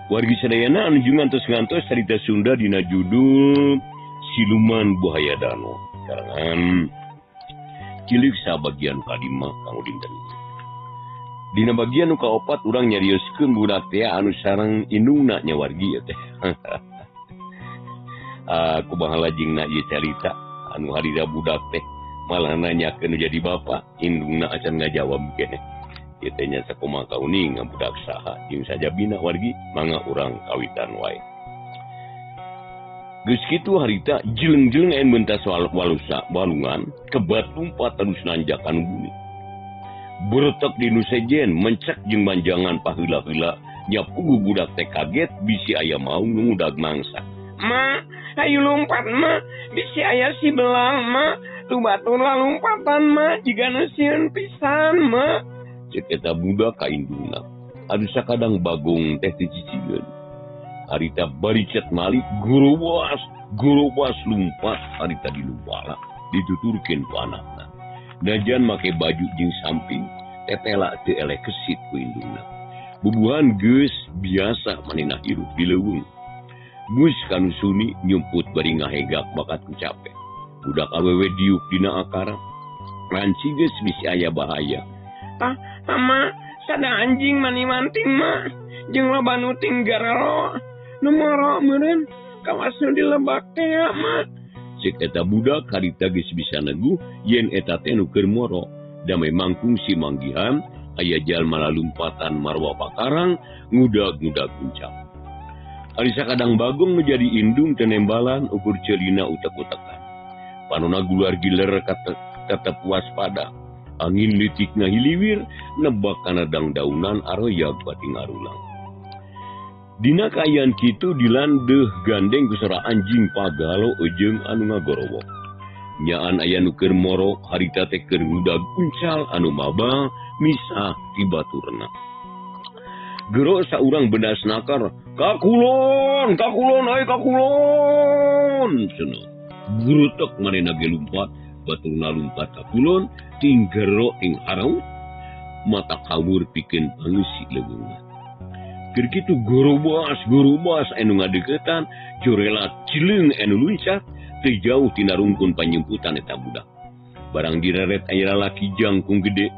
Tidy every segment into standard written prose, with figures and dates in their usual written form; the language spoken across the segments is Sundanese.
Wargi sadayana anu jeung ngantos-ngantos carita Sunda dina judul Siluman Buhaya Dano karangan Cilik sabagian kalima kanggo dinten ieu. Dina bagian nu kaopat urang nyarioskeun budak teh anu sareng indungna nya wargi ieu teh. Ah, kumaha lajengna ieu carita anu harira budak teh malah nanyakeun nu jadi bapa, indungna acan ngajawab keneh. Ieu teh nya sakumaha kauninga budak saha jeung sajabina wargi mangga urang kawitan wae. Geus kitu harita jeleng-jeleng aya mentas walusa walungan kebat lumpat terus nanjak anu bumi. Beretek di nu sejen mencek jeung manjangan paheula-heula nya puguh budak teh kaget bisi aya maung nu ngudag mangsa. Ma, hayu lumpat ma, bisi aya si belang ma, tu batur lalumpatan ma, jiga nu sieun pisan ma. Cek eta budak ka indungna. Aduh sakadang bagong teh teu cicigeun. Harita baricet malik gurubas, gurubas lumpat harita di lupala dituturkeun ku anakna. Najan make baju jeung samping tetela teu eleh kesit ku indungna. Bubuhan geus biasa manehna hirup di leuweung. Geus kanu suni nyumput bari ngahegak bakat ku cape. Budak awewe diuk dina akar. Ranci geus bisi aya bahaya. Tah, mama, sada anjing mani manting ma, jeung loba nu tinggaralo, nu moro meureun, kawas nu dilebak teh ma. Cek eta budak harita geus bisa neguh yen eta teh nu keur moro. Da memang kungsi manggihan aya jalma lalumpatan marwa pakarang ngudag-ngudag puncak. Ari sakadang bagong nu jadi indung teu nembalan ukur ceulina utek-utekan. Panona gular giler tetep waspada. Angin leutik ngahiliwir nebak kana dangdaunan aroyag bati ngarulang. Dina kaayaan kitu dilandeuh gandeng ku sora anjing pagalo jeung anu ngagorowok. Nyaan aya nu keur moro harita teh keur ngudag uncal anu mabal misah ti baturna. Gero saurang bedas nakar, kakulon, kakulon, ai kakulon cenah. Gurutek manehna ge lumpat, baturna lumpat ka kulon, ting gero ting haraut, mata kawur pikeun pangeusi leuweungna. Keur kitu gorobas, gorobas anu ngadeukeutan, jorela cileung anu luncat, teu jauh tina rungkun panyumputan eta budak. Barang direret aya lalaki jangkung gede,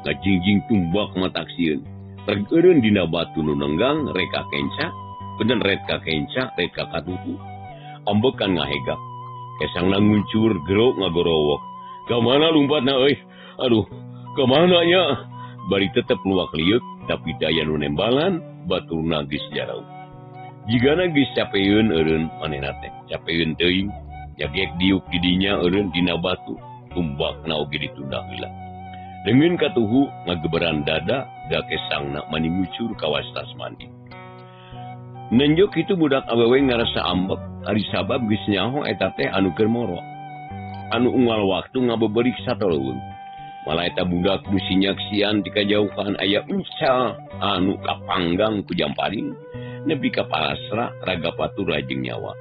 ngajingjing tumbak matak sieun. Reg eureun dina batu nu nenggang, reka kenca, bener reka kenca, reka katuhu. Ambekan ngahegak. Kesangna nguncur, gero ngagorowok. Ka mana lumpatna euy? Aduh, ka mana nya? Bari tetep luak lieuk, tapi daya nu nembalan, baturna geus jarauh. Jigana geus capeun eureun manehna teh, capeun teuing, nyagek diuk di dinya eureun dina batu, tumbakna oge ditunda heula. Deungeun katuhu ngageberan dada, da kesangna mani ngucur ka wastas mandi. Nenjo kitu budak awewe ngarasa ambek, ari sabab geus nyaho eta teh anu keur moro. Anu unggal waktu ngabeberik satoleuweung. Malah eta budak nu sinyaksian ti kajauhan aya uncal anu kapanggang ku jamparing nepi ka palasra raga patura jeung nyawa.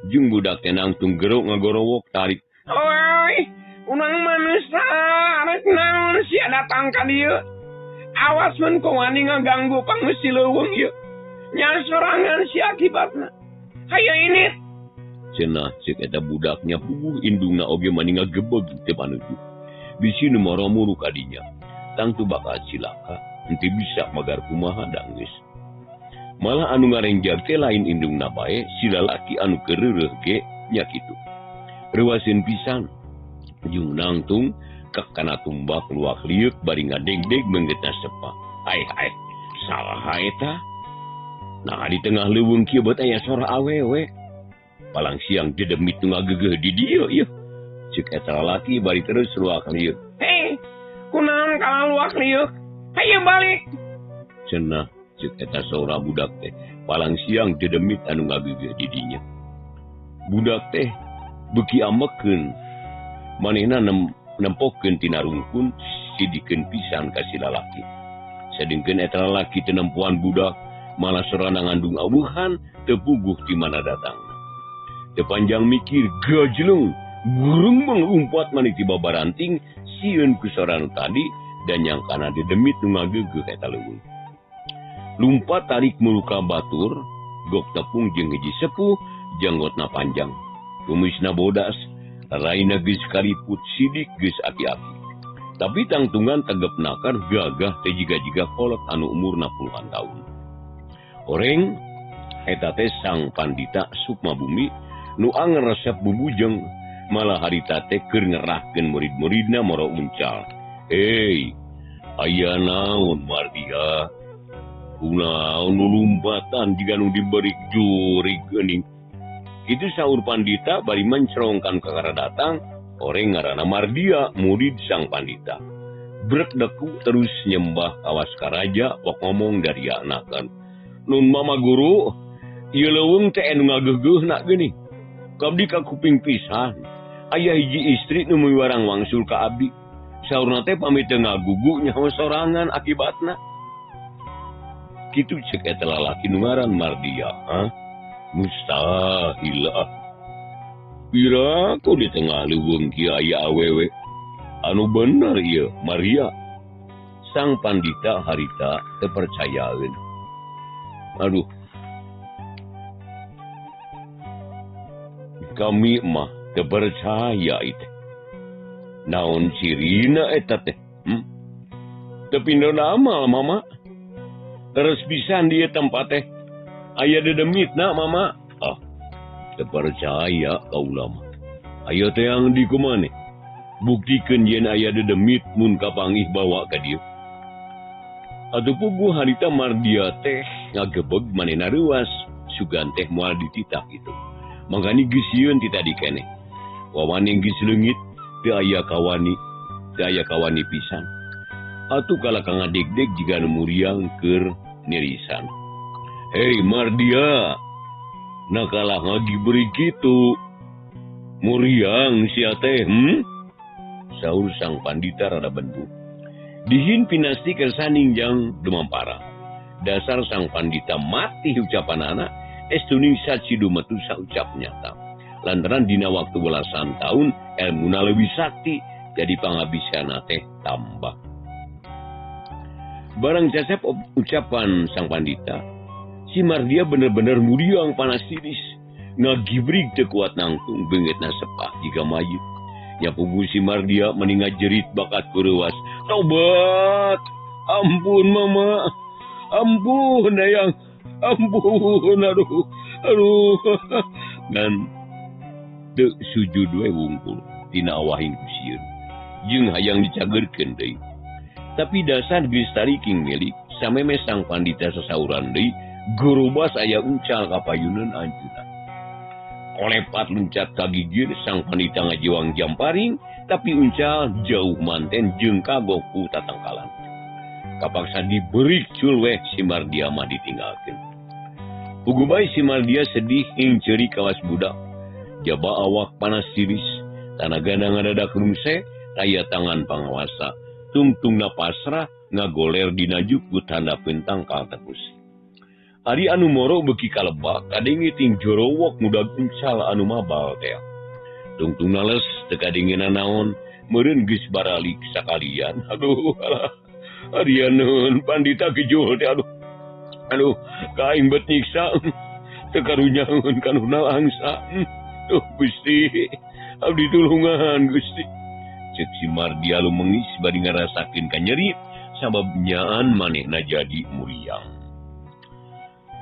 Jeung budak teh nangtung gero ngagorowok tarik. Oi, unang manusia rek naon sia datang ka dieu? Awas mun ku wani ngaganggu pangeusi leuweung ieu. Nya sorangan si akibatna. Hayo ini. Cenah cek eta budaknya puguh indungna oge mani ngagebeg teu panuju. Bisi nu moro muru ka dinya. Tangtu bakal cilaka, henteu bisa magar kumaha danggeus. Malah anu ngarengjag teh lain indungna bae, si lalaki anu keureureeh ge nya kitu. Reuaseun pisan. Jeung nangtung kakana tumbak luak lieuk bari ngadegdeg meunggeutna sepa. Aeh aeh, salah eta. Nah di tengah leuweung kieu beut aya sora awewe. Palang siang dedemit nu ngagegeuh di dieu ieu. Ceuk eta lalaki bari terus luak lieuk. Hei, kunaon kalah luak lieuk? Hayu balik. Cenah ceuk eta sora budak teh. Palang siang dedemit anu ngagegeuh di dinya. Budak teh beuki amekeun. Manehna nempokeun tina rungkun sidikeun pisan ka si lalaki. Sadengkeun eta lalaki teu nempoan budak, malah sorana ngandung awuhan teu puguh ti mana datangna. Teu panjang mikir gajleng gurembeng lumpat maneh ti babaranting sieun ku sorana tadi dan nyangkana dedemit nu ngagegeuh eta leuweung. Lumpat tarik muluka batur, gok tepung jeung hiji sepuh, janggotna panjang. Kumisna bodas, raina geus kariput sidik geus aki-aki. Tapi tangtungan tegep nakar gagah teh jiga-jiga kolot anu umurna puluhan tahun. Oreng eta teh sang pandita Sukma Bumi nu anger resep bubujeng malah harita teh keur ngerahkeun murid-muridna moro uncal. Hei, aya naon Mardia? Kunaon nu lumpatan jiga nu diberi jurig geuning. Kitu saur pandita bari mencrongkan kakara datang oreng ngaranna Mardia murid sang pandita. Brek deku terus nyembah kawas karaja pok ngomong dari anakan. Nun mama guru, ieu leuweung teh anu ngageugeuhna geuning. Abdi ka kuping pisan. Aya hiji istri nu miwarang wangsul ka abdi. Saurna teh pamit teu ngagugu nyaho sorangan akibatna. Kitu cek eta lalaki nu ngaran Mardia, ha? Mustahil ah. Pira ku di tengah leuweung kieu aya awewe. Anu bener ieu Maria. Sang pandita harita teu percayaeun. Aduh. Kami mah teu percaya itu. Naon cirina eta teh? Teu pindon amal mama. Terus pisan dia tempat teh. Aya dedemitna mama. Ah, teu percaya kaula mah. Ayo teh yang di kumane? Buktikeun yen aya dedemit mun kapanggih bawa ka dieu. Atuh puguh harita Mardia teh ngagebeg manehna reuas, sugan teh moal dititah kitu. Mangkani geus sieun ti tadi keneh. Wawane geus leungit, teu aya kawani, teu aya kawani pisan. Atuh kalah ka ngadegdeg jiga nu muriang keur nirisan. Hei Mardia, nakalah ngagibri kitu. Muriang sia teh, Saur sang pandita rada bendu. Dihin pinasti kersaning jang dumampara. Dasar sang pandita mati ucapanana, estuning saci dumetu saucap nyata. Lantaran dina waktu belasan tahun elmuna leuwih sakti, jadi pangabisana teh tambah. Barang cecep ucapan sang pandita, si Mardia bener-bener muriang panas tiris. Ngagibrig teu kuat nangtung beungeutna sepah jiga mayit. Nyapugu si Mardia meni ngajerit bakat kureuwas. Tobat! Ampun mama! Ampun ayang! Ampun aduh! Aduh! Dan teu sujud we wungkul tina awahing ku sieun. Jeung hayang dicageurkeun deui. Tapi dasar geus tariking milik sameme sang pandita sasauran deui gerobas aya uncal ka payuneun anjeunna. Kolepat luncat ka gigir sang pandita ngajiwang jamparing tapi uncal jauh manten jeung kagok ku tatangkalan. Kapaksa diberi cul weh si Mardia mah ditinggalkeun. Puguh bae si Mardia sedih hing ceuri kawas budak. Jaba awak panas tiris, tanagana ngadadak rungse, taya tangan pangawasa. Tungtungna pasrah ngagoler dina jukut handapeun tangkal terus. Ari anu moro beuki kalebak kadenge ting jorowok mudag uncal anu mabal teh. Tungtungna les teu kadenge nanaon, meureun geus baralik sakalian. Aduh, alah. Arianeun pandita gejul teh aduh. Aduh, ka aing bet nyiksa. Teu karunyaeun ka nu nalangsa. Duh Gusti, abdi tulungan Gusti. Cek si Mardia lumengis bari ngarasakeun kanyeri sabab nyaan manehna jadi muriang.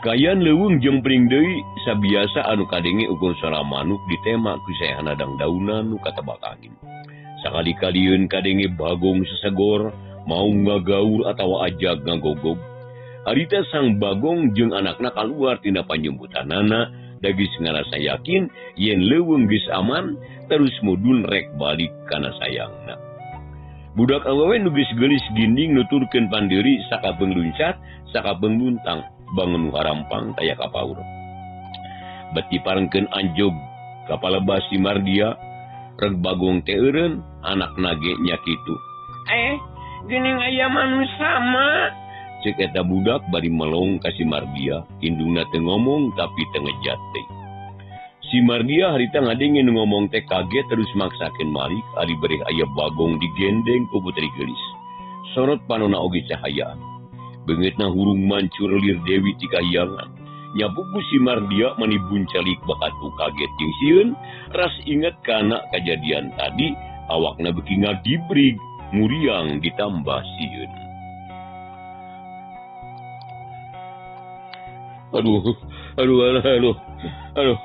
Kayan leuweung jempring deui sabiasa anu kadenge ukur suara manuk ditema ku saehana dangdaunan nu katebak angin. Sakali-kalieun kadenge bagong sesegor mau ngagaur atawa ajag ngagogog. Harita sang bagong jeung anakna kaluar tina panjemputanana dagis ngarasa yakin yen leuweung geus aman terus mudun rek balik kana sayangna. Budak awewe nu geus geulis ginding nuturkeun pandiri sakabeung luncat sakabeung luntang bangun harampang taya kapaur. Bet diparengkeun anjog kapala basi Mardia reg bagong teh eureun anak nage nya kitu. Geuning aya manusa mah. Cek eta budak bari melong ka si Mardia, indungna teu ngomong tapi teu ngejat teh. Si Mardia harita ngadenge nu ngomong teh kaget terus maksakeun malik ari bereh aya bagong digendeng ku putri geulis. Sorot panona oge cahayaan. Beungeutna hurung mancur lir Dewi ti kahiyangan. Nyapuku si Mardia mani buncalik bakat ku kaget jeung sieun, ras inget kana kajadian tadi, awakna beuki ngadibrig, muriang ditambah sieun. Aduh, aduh, aduh, aduh, aduh,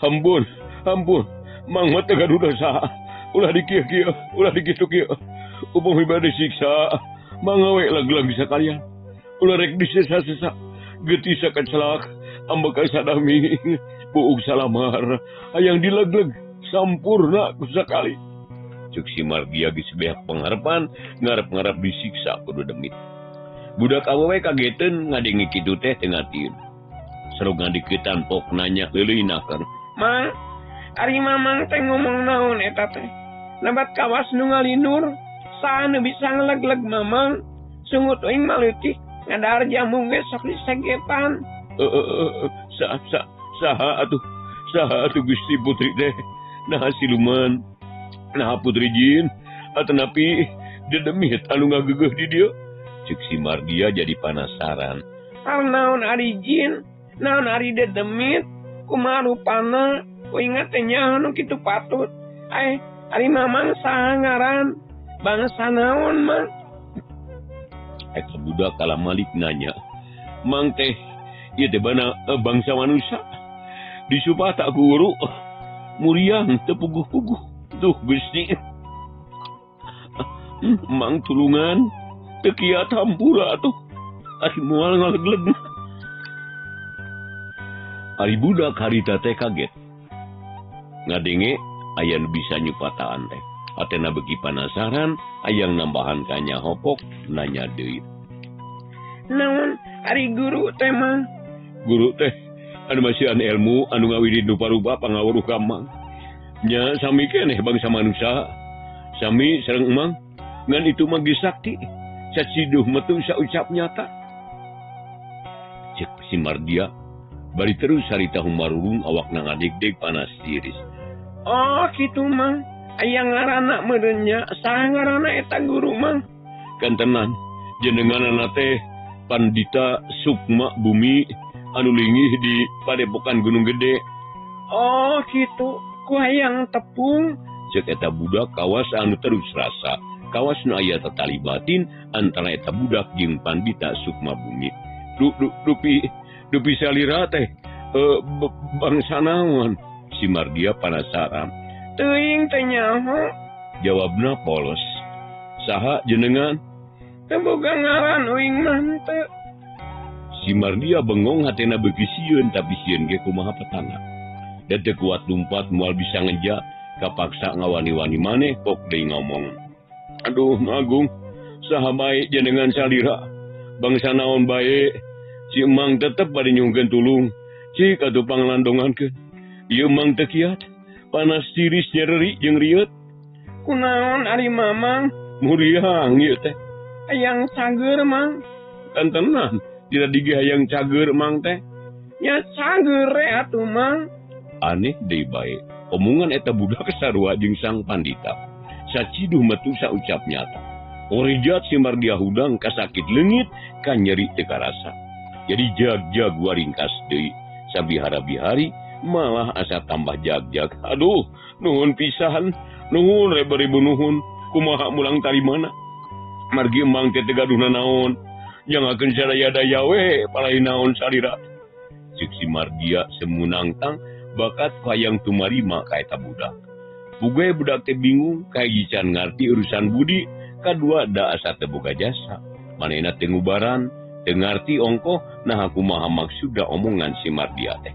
ampun, ampun, mang mah teu gaduh dosa, ulah dikieu-kieu, ulah dikitu-kieu, upami bade siksa, mangga we lag-lag sakalian, ulah rek disesa-sesa, getih sakecelak, ambek sadami, buuk salamar, hayang dileg-leg, sampurna ku sakali. Cek si Mardia geus beak pangharepan, ngarep-ngarep disiksa kudu demit. Budak awewe kageteun ngadenge kitu teh teu ngartieun. Serug ngadiketan pok nanya leuleui naker. Mang, ari mamang teh ngomong naon eta teh? Lebat kawas nu ngalinur, saha nu bisa ngeleg-leg mamang? Sungut uing mah leutik, ngadahar jamu ge sok disegetan. Saha atuh, saha atuh Gusti Putri teh? Naha siluman, naha putri jin, atanapi dedemit anu ngagegeuh di dieu? Ceuk si Mardia jadi panasaran. Hal naon ari jin, naon ari dedemit, kumaha rupana, uing teh nyaho nu kitu patut. Ari mamang saha ngaran, bangsa naon mang? Eta budak kalah malik nanya, mang teh ieu teh bana bangsa manusia, disupah tak guru, muriang teu puguh-puguh. Duh Gusti, mang tulungan, teu kiat hampura atuh, ari moal ngalegleg. Ari budak harita teh kaget, ngadenge aya nu bisa nyupataan teh. Atena beuki panasaran, hayang nambahan kanya hopok, nanya deui. Naon ari guru teh mang? Guru teh anu masihan ilmu anu ngawidin rupa-rupa pangawuruh ka mang. Nya sami keneh bangsa manusia, sami sareng emang, ngan itu mah geus sakti, saciduh metu saucap nyata. Cek si Mardia, bari terus harita humarurung awakna ngadegdeg panas tiris. Oh kitu mang, aya ngaranna meureun nya, saha ngaranna eta guru mang? Kantenan, jenenganana teh Pandita Sukma Bumi anu linggih di Padepokan Gunung Gede. Oh kitu, ku hayang tepung. Cek eta budak kawas anu terus rasa, kawas nu aya tatali batin antara eta budak jeung Pandita Sukma Bumi. Dupi salira teh bangsa naon? Si Mardia panasaran. Teuing teh nyaho. Jawabna polos. Saha jenengan? Teu boga ngaran uing mah teu. Si Mardia bengong hatena beuki sieun tapi sieun ge kumaha petana. Da teu kuat lumpat moal bisa ngeja, kapaksa ngawani-wani maneh pok deui ngomong. Aduh Agung, saha bae jenengan salira? Bangsa naon bae? Si emang tetep bade nyungkeun tulung. Cik atuh panglandongankeun. Ieu emang teu kiat, panas tiris nyereri jeung rieut. Kunaon ari mamang? Muriang ieu teh. Hayang cager mang. Kantenan, tidak digi hayang cager mang teh. Nya cager re atuh mang. Aneh deui bae, omongan eta budak sarua jeung sang pandita. Saciduh metu saucap nyata. Orijat si Mardia hudang kasakit leungit, ka nyeri teu karasa. Jadi jag-jag waringkas deui, sabihara-bihari malah asa tambah jag-jag. Aduh, nuhun pisan, nuhun ribu nuhun, kumaha mulang tarimana. Margi emang teh teu gaduh nanaon, jangakeun sadaya-daya we palai naon salira. Ceuk si Mardia semunangtang bakat hayang tumarima ka eta budak. Puguh budak teh bingung, kahiji can ngarti urusan budi, kadua da asa teu boga jasa. Manehna teu ngubaran, teu ngarti ongkoh, naha kumaha maksudna omongan si Mardia teh.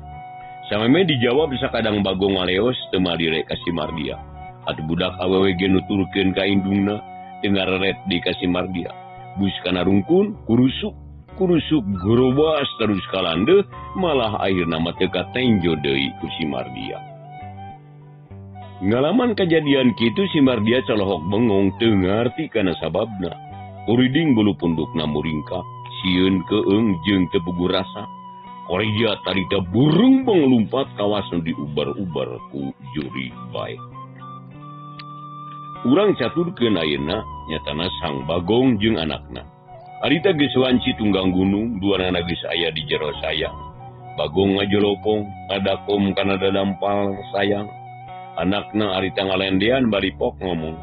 Sameme dijawab sakadang Bagong ngaleos teu malire ka si Mardia. Atuh budak awewe ge nuturkeun ka indungna, teu ngareret di ka si Mardia. Bus kana rungkun, kurusuk, kurusuk gerobas terus kalandeuh, malah akhirna mah teu katenjo deui ku si Mardia. Ngalaman kejadian kitu si Mardia colohok bengong teu ngarti kana sababna. Kuriding bulu pundukna muringkak, sieun keung jeung teu puguh rasa. Koreja tarita burung bang lumpat kawas nu diubar-ubar ku juri bae. Urang caturkeun ayeuna nyatana sang Bagong jeung anakna. Harita geus wanci tunggang gunung, duanana geus aya di jero sayang. Bagong ngajolopong, ngadakom kana dadampal sayang. Anakna harita ngalendean bari pok ngomong.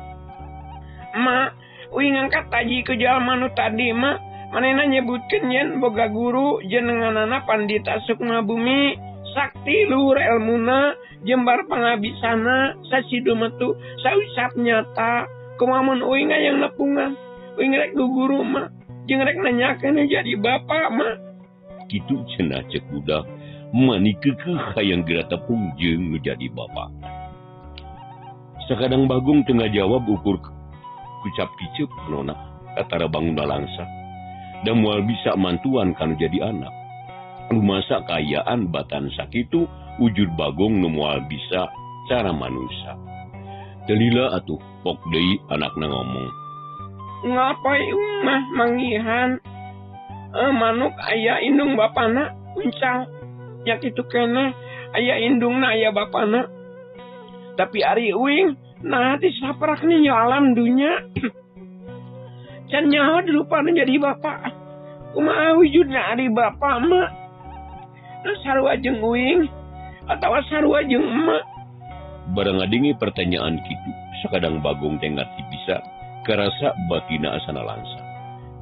Ma, uing ngangkat taji ke jalma nu tadi ma, manehna nyebutkeun yen boga guru jenenganana Pandita Sukma Bumi, sakti luhur elmuna, jembar pangabisana, sasidu metu, saucap nyata. Kumaha mun uing hayang nepungan, uing rek guru ma, jeung rek nanyakeun jadi bapak ma. Kitu cenah cek budak, mani keukeuh hayang geura tepung jeung nu jadi bapak. Sakadang Bagong teu ngajawab ukur kucap kiceup nona katara bangun langsa. Da moal bisa mantuan kanu jadi anak. Lumasa kaayaan batan sakitu ujur Bagong nu moal bisa cara manusia. Delila atuh pok deui anakna ngomong. Ngapai mah manggihan manuk aya indung bapana uncal nya kitu keneh aya indungna aya bapana. Tapi ari uing nah ti saprak ninyo alam dunya. Can nyaho dilupana jadi bapak. Kumaha wujudna ari bapak mah? Nu sarua jeung uing atawa sarua jeung emak? Barang ngadenge pertanyaan kitu, sakadang Bagong teh ngarti bisa karasa batina asana langsa.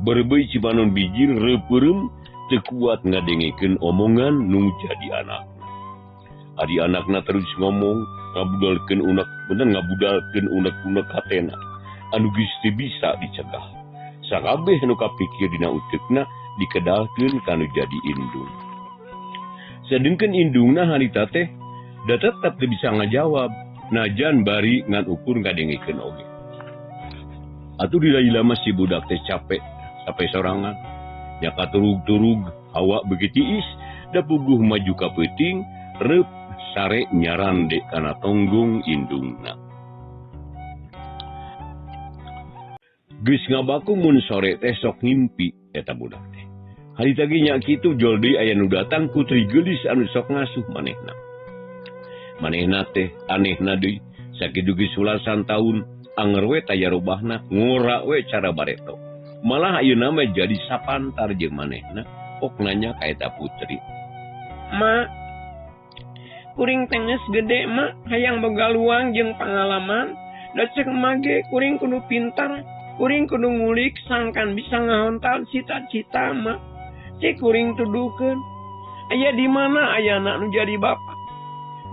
Berbei Cipanon bijil reupeureum teu kuat ngadengekeun omongan nu jadi anak. Ari anakna terus ngomong ngabudalkeun unek, bener ngabudalkeun unek-unek hatena anu geus teu bisa dicegah. Sakabeh nu kapikir dina uteukna dikedalkeun kanu jadi indung. Sedengkeun indungna harita teh da tetep teu bisa ngajawab, najan bari ngan ukur ngadengekeun oge. Atuh dilila mah si budak teh capek, capek sorangan. Nya katurug-turug hawa beuki tiis, da puguh maju ka peuting, reup sare nyarande kana tonggung indungna. Geus ngabaku mun sore teh sok ngimpi eta budak teh. Harita ge nya kitu jol deui aya nu datang putri geulis anu sok ngasuh manehna. Manehna teh anehna deui, sakitu geus sulasan taun anger we taya robahna, ngora we cara bareto. Malah ayeuna mah jadi sapantar jeung manehna, pok nanya ka eta putri. Ma, kuring teh geus gede ma, hayang boga luang jeung pangalaman. Da ceuk emak ge kuring kudu pintar, kuring kudu ngulik sangkan bisa ngahontal cita-cita ma. Cik kuring tuduhkeun, aya di mana ayana nu jadi bapak?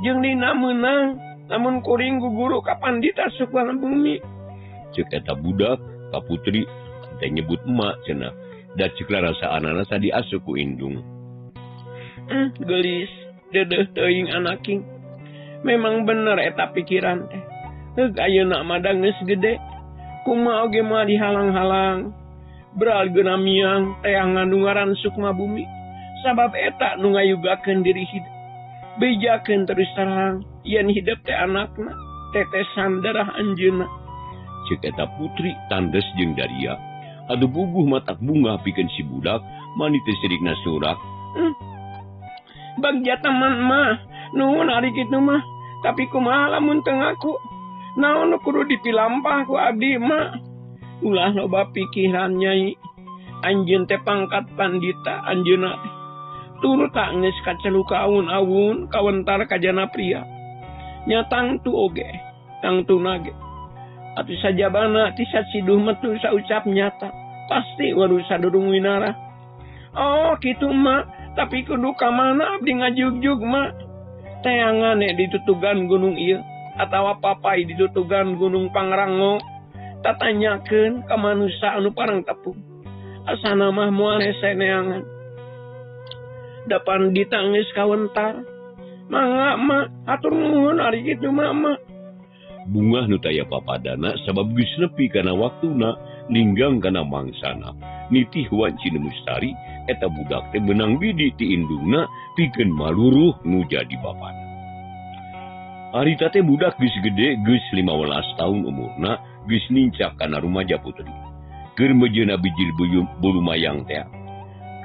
Jeung dina meunang, namun kuring guguru ka Pandita Sukma Bumi. Ceuk eta budak ka putri teh nyebut emak cenah. Da ceuk rarasaanana sadi asup ku indung. Geulis, dedeuh teuing anaking. Memang bener eta pikiran teh. Heug ayeuna mah da geus gede. Kumaha oge moal dihalang-halang. Beral geuna miang teangan nu ngaran Sukma Bumi. Sabab eta nu ngayugakeun diri hidup. Bejakeun terus terang yen hidup teh anakna, tetesan darah anjeunna. Ceuk eta putri tandes jeung daria. Aduh bubuh matak bunga pikeun si budak, mani teh sirikna surak. Bagja teman mah, nuhun ari kitu mah, tapi kumaha lamun teu ngaku? Naon nu kudu dipilampah ku abdi mah? Ulah loba pikiran nyai. Anjeun teh pangkat pandita anjeunna teh. Turut tak geus kacelu ka awun-awun kawentar kajana pria. Nya tangtu oge, tangtuna ge. Atuh sajabana ti saciduh metu saucap nyata, pasti waru sadurung winara. Oh kitu mak, tapi kudu ka mana abdi ngajugjug mak? Teangane ditutugan gunung ieu atawa papai ditutugan gunung Pangrango. Tatanyakeun ka manusa anu parang tepung. Asana mah moal hese neangan. Dapan ditangis kawentar. Mangga mak, atur nuhun ari kitu mak mak. Bungah nu taya papadana sabab geus nepi kana waktuna ninggang kana mangsana. Nitih wanci nu mustari eta budak teh meunang bidi ti indungna pikeun maluruh nu jadi bapana. Harita teh budak geus gede geus 15 tahun umurna geus nincak kana rumaja putri. Keur mejeuna bijil bulu mayang teh.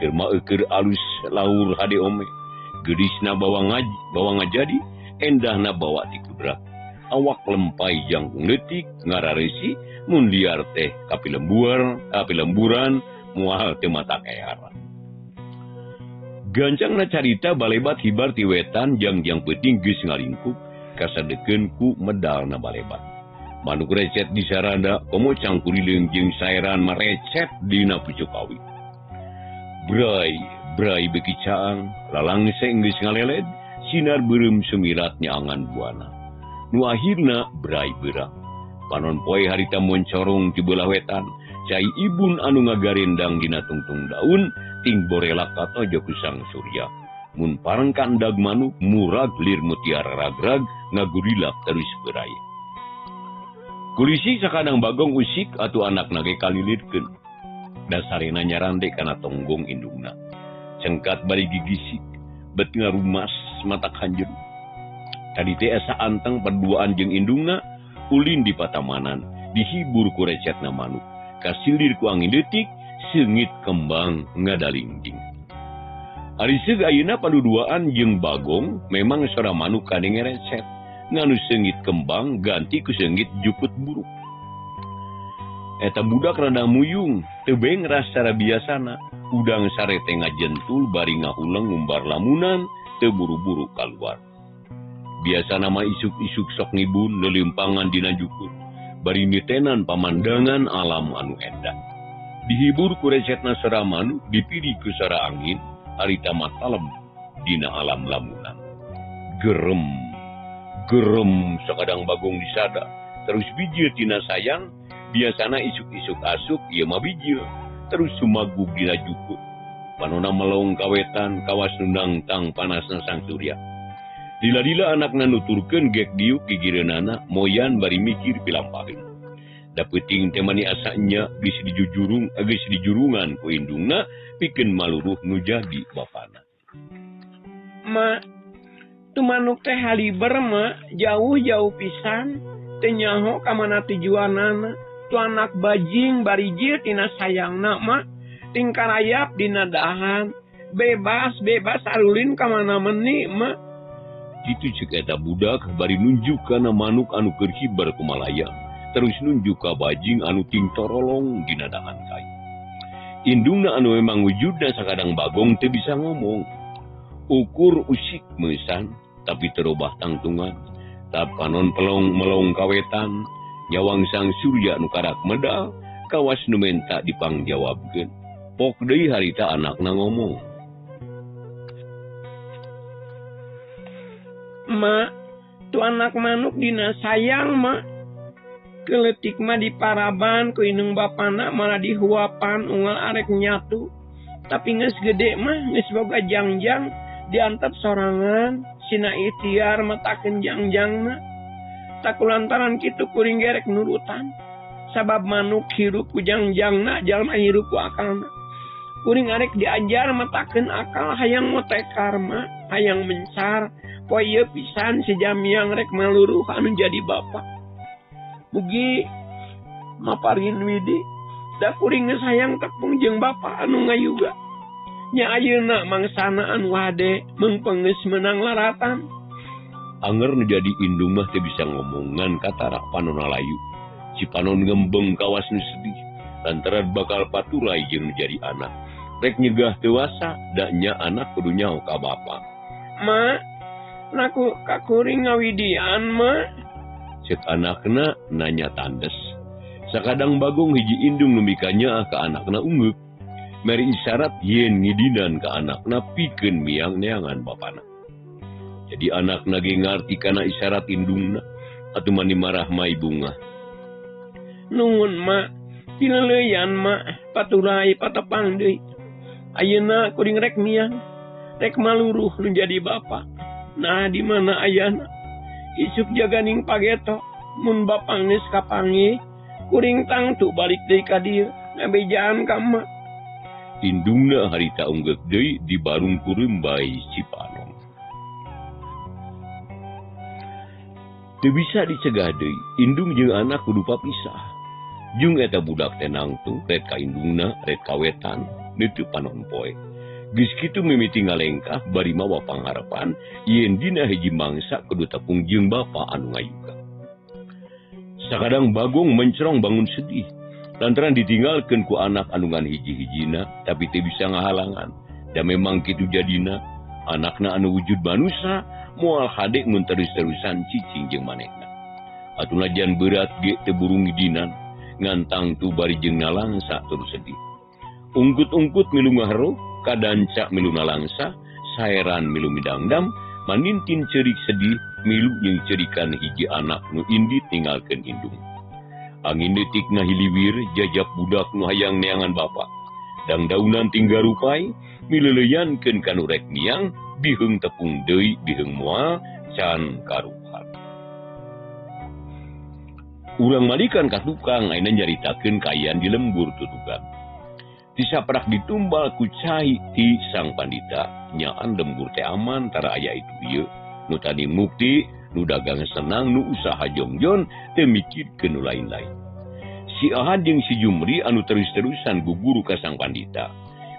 Keur mah keur alus laur hade ome. Geulisna bawa ngajadi, endahna bawa ti kudrat. Awak lempai jangkung leutik ngarareusi mun liar teh kapilemburan Moal teu mata heran. Gancangna carita balebat hibar ti wetan jangjang peuting geus ngalingkup kasadekeun ku medalna balebat. Manuk recet di sarada komo cangkurileung jeung saeran marecet dina pucuk awi. Brai, brai beuki caang, lalangse geus ngaleled, sinar beureum sumirat nyaangan buana. Nu akhirna brai beurang. Panon poe harita moncorong ti beulah wetan, cai ibun anu ngagarendang dina tungtung daun ting borelak katojo ku sang surya. Mun pareng kandag manuk murag lir mutiara ragrag ngagurilak terus berai. Kulisi sakadang Bagong usik atuh anakna ge kalilirkeun. Dasarena nyarande kana tonggong indungna. Cengkat bari gigisik, bet ngarumas mata kanjeun. Tadi teh asa anteng perduaan jeung indungna, ulin di patamanan, dihibur ku recetna manuk. Kasilir ku angin detik, seungit kembang ngadalingjing. Ari seug ayeuna paduduaan jeung Bagong memang sora manuk kadenge recet. Nganu seungit kembang ganti ku seungit jukut buruk. Eta budak rada muyung, teu bengras cara biasana. Udang sarete ngajentul bari ngahuleng ngumbar lamunan, teu buru-buru kaluar. Biasana mah isuk-isuk sok ngibun lelimpangan dina jukut, bari nitenan pamandangan alam anu endah. Dihibur ku recetna sora manuk, dipilih ku sora angin, harita mah talem dina alam lamunan. Gerem, gerem sakadang Bagong disada, terus bijil tina sayang, biasana isuk-isuk asup ieu mah bijil, terus sumagug dina jukut. Panona melong kawetan kawas nu nangtang panasna sang surya. Lila-lila anakna nuturkeun gek diuk gigireunana moyan bari mikir pilampaheun. Da peuting teh mani asa nya geus dijujurung geus dijurungan ku indungna pikeun maluruh nu jadi bapana. Ma, tu manuk teh haliber ma jauh-jauh pisan teu nyaho ka mana tujuanana. Tu anak bajing bari jil tina sayangna ma tingkarayap dina dahan bebas-bebas arulin ka mana meni ma. Kitu ceuk eta budak bari nunjuk kana manuk anu keur hibar kumalaya, terus nunjuk ka bajing anu ting torolong dina dahan kai. Indungna anu memang wujudna sakadang Bagong teu bisa ngomong. Ukur usik meusan tapi terobah tangtungan. Tap panon pelong melong kawetan, nyawang sang surya nu karak medal, kawas nu menta dipangjawabkeun. Pok deui harita anakna ngomong. Ma, tu anak manuk dina sayang ma. Keletik ma diparaban ku indung bapana malah dihuapan unggal arek nyatu. Tapi geus gede mah geus boga jangjang diantep sorangan sina ikhtiar metakeun jangjangna. Tak kulantaran kitu kuring gerek nurutan. Sabab manuk hirup ku jangjangna jalma hirup ku akalna. Kuring arek diajar metakeun akal hayang motekar ma, hayang mencar. Poe ieu pisan si jamiang rek maluruh anu jadi bapa. Mugi maparin widi da kuring geus hayang tepung jeung bapa anu ngayuga. Nya ayeuna mangsana anu hade meungpeung geus meunang laratan. Anger nu jadi indung mah teu bisa ngomongan katarak panona layu. Si panon ngembeng kawas nu sedih lantaran bakal paturai jeung nu jadi anak. Rek nyegah teu wasa da nya anak kudu nyaho ka bapa. Ma, naku kakuring ngawidian ma. Cek anakna nanya tandes. Sakadang Bagong hiji indung nu mikanyaah ka anakna ungeuk. Meri isyarat yen ngidinan ka anakna pikeun miang neangan bapana. Jadi anakna ge ngarti kana isyarat indungna atuh mani marah mai bunga. Nuhun ma, pileuleyan ma, paturai patepang deui. Ayeuna kuring rek miang, rek maluruh nu jadi bapa. Nah di mana ayana? Isuk jaganing pageto, mun bapa geus kapanggih, kuring tangtu balik deui ka dieu, ngabejaan ka emak. Indungna harita unggeuk deui di barung kureumbai Cipanon. Teu bisa dicegah deui, indung jeung anak kudu papisah. Jeung eta budak teh nangtung ret ka indungna, ret ka wetan, neuteub panon poe. Geus kitu mimiti ngalengkah bari mawa pangharepan yen dina hiji mangsa kudu tepung jeung bapa anu ngayuga. Sakadang Bagong mencrong bangun sedih. Lantaran ditinggalkeun ku anak anu ngan hiji-hijina tapi teu bisa ngahalangan. Da memang kitu jadina anakna anu wujud manusa moal hade mun terus-terusan cicing jeung manehna. Atuh najan berat ge teu burung ngidinan ngantang tu bari jeung nalangsa terus sedih. Ungkut-ungkut milu ngahero, kadanca milu nalangsa, saeran milu midangdam, manintin cerik sedih milu jeung cerikan hiji anak nu indit ninggalkeun indung. Angin detik ngahiliwir jajap budak nu hayang neangan bapa. Dangdaunan tinggal rupai mileleuyankeun ka nu rek miang, biheung tepung deui biheung moal can karuhan. Urang malikan ka tukang ayeuna nyaritakeun kaayaan di lembur tutugan. Tisaprak ditumbal ku cai ti sang pandita, nyaan lembur teh aman tara aya itu ieu. Nu tadi mukti, nu dagang senang, nu usaha jongjon, teu mikirkeun nu lain-lain. Si Ahad jeung si Jumri anu terus-terusan guguru ka sang pandita.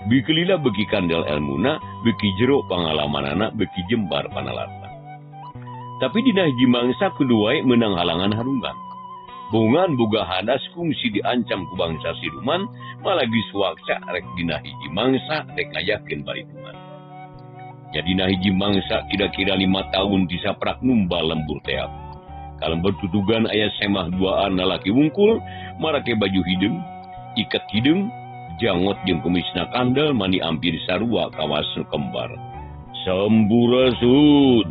Bikelila beuki kandel elmuna, beuki jero pangalamanana, beuki jembar panalarna. Tapi dina hiji mangsa kudu wae meunang halangan harungan. Bongan boga hadas kungsi diancam ku bangsa siluman, malah geus waksa rek dina hiji mangsa rek ngayakeun baritungan. Jadina hiji mangsa kira-kira 5 tahun disaprak numbal lembur teap. Kalembur tutugan aya semah duaan lalaki wungkul, marake baju hideung, iket hideung, jangot jeung kumisna kandel mani ampir sarua kawas nu kembar. Sampurasun,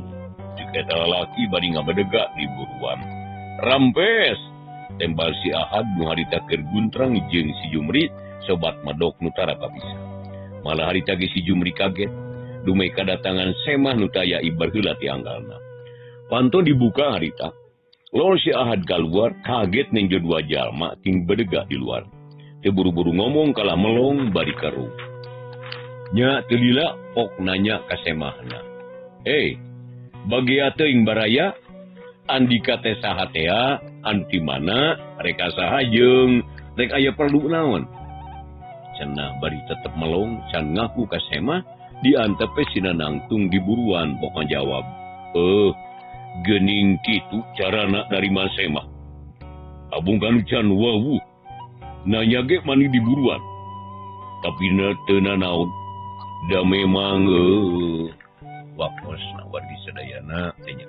cek eta lalaki bari ngabedegak di buruan. Rampes, tembal si Ahad nu harita keur guntrang jeung si Jumri, sobat medok nu tara kabisa. Malah harita ge si Jumri kaget, dumeh kadatangan semah nu taya ibar heula ti anggalna. Panto dibuka harita. Lol si Ahad kaluar kaget nenjo dua jalma ting bedegak di luar. Teu buru-buru ngomong kalah melong bari karu. Nya teu lila pok nanya ka semahna. "Eh, bagia teuing baraya? Andika teh saha tea, anu ti mana, rek saha jeung rek aya perlu naon?" Cenah bari tetep melong can ngaku ka semah, diantepe sina nangtung di buruan pok ngajawab. Gening kitu carana narima semah. Abung kanu can wawuh. Nanya ge mani di buruan. Tapi na teu nanaon. Da memang wakosna wargi sadayana teh nya.